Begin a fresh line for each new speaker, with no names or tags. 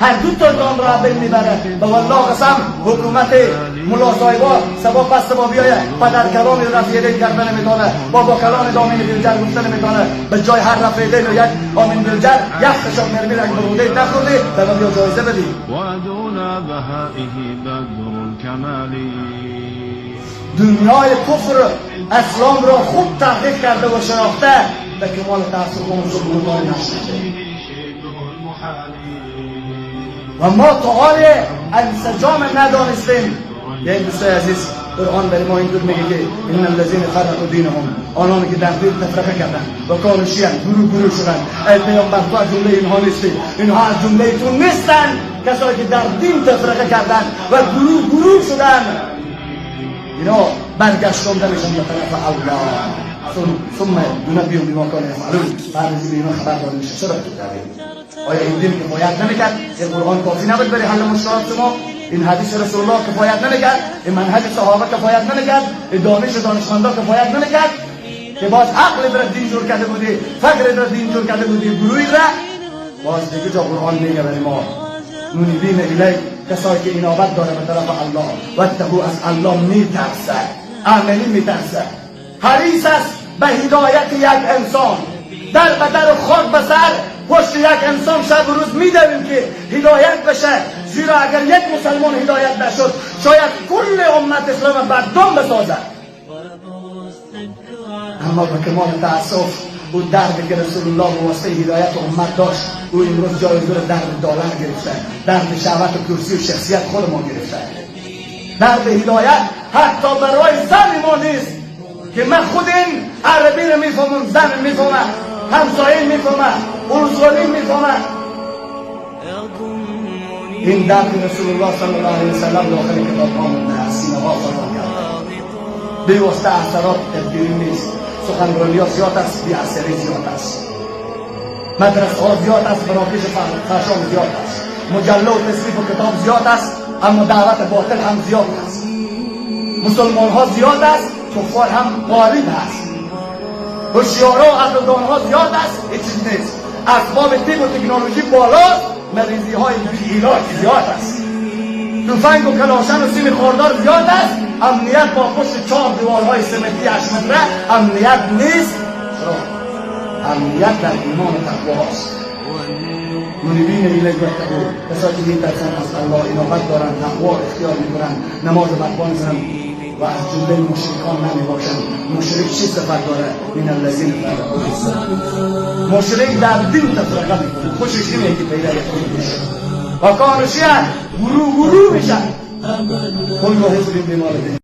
هر دو تا جان را بین میبره. به والله قسم حکومت ملا صاحبا سبا پس سبا بیایه پدر کلام رفع کرده نمیتونه، بابا کلان آمین بالجهر گفته نمیتونه. به جای هر رفع و یک آمین بالجهر یک خشاب مرمی رنگ بروده نخورده به بیا جایزه بدی.
ودون بهائه بدر الكمال.
دنیای کفر اسلام را خوب تحقیق کرده و شناخته به کمال تأثیر و نشده.
شبه المحال.
و ما تا حال انسجام ندانستیم. یک دوستای عزیز، قرآن برای ما اینطور میگه که ان الذين فرقوا دینهم، آنانی که در دین تفرقه کردن و كانوا شیعا، گروه گروه شدن. ای پیامبر، تو از جمله اینها نیستی. اینها از جمله تو نیستن. کسایی که در دین تفرقه کردن و گروه گروه شدن، اینا برگشتونده میشن به طرف الله. ثم ينبئهم بما كانوا يفعلون. بعد از اینا خبر داده میشه. چرا تو کردید؟ آیا این دین کفایت نمیکرد؟ این قرآن کافی نبود برای حل مشکلات ما؟ این حدیث رسول الله کفایت نمیکرد؟ این منهج صحابه کفایت نمیکرد؟ این دانش دانشمندا کفایت نمیکرد که باز عقل در دین جور کرده بودی، فکر در دین جور کرده بودی، گروهی را؟ باز دیگه جا قرآن میگه برای ما منیبین الیه، کسایی که انابت داره به طرف الله و اتقوا، از الله میترسه، عملی میترسه، حریص است به هدایت یک انسان، در به در و خاک به سر پشت یک انسان شب و روز میدویم که هدایت بشه. زیرا اگر یک مسلمان هدایت نشد، شاید کل امت اسلام بدنام بسازد. اما به کمال تاسف او دردی که رسول الله به واسطه هدایت امت داشت، او امروز جای رو درد دلار گرفته، درد شهوت و کرسی و شخصیت خود ما گرفته. درد هدایت حتی برای زن ما نیست که من خود این عربی رو میفهمم، زن میفهمه، همسایه میفهمه، ارزوانی میفهمه. این درد رسول الله صلی الله علیه وسلم داخل کتاب ها مونده، از سینه ها فرار کرده. بی واسطه اثرات تبدیلی نیست. سخنرانی ها زیاد است، بی اثری زیاد است. مدرسه ها زیاد است، مراکز فحشا زیاد است. مجله و تصنیف و کتاب زیاد است، اما دعوت باطل هم زیاد است. مسلمان ها زیاد است، کفار هم غالب است. هوشیارا و عقلدان ها زیاد است، هیچ چیز نیست. اسباب طب و تکنولوژی بالاست، مریضی های بی علاج زیاد است. تفنگ و کلاشن و سیم خاردار زیاد است، امنیت با پشت چهار دیوارهای سمنتی 8 متره امنیت نیست. چرا؟ امنیت در ایمان و تقوا است. منیبین الیه واتقوا، کسایی که میترسن از الله، انابت دارن، تقوا اختیار میکنن، نماز برپا میزنن و از جمله مشرکان نمی باشن. مشرک چی صفت داره؟ من الذین فرقوا. مشرک در دین تفرقه میکنه، خوشش نمیاد که پیدا خود میشه و كانوا شیعا، گروه گروه میشن. كل حزب بما لديهم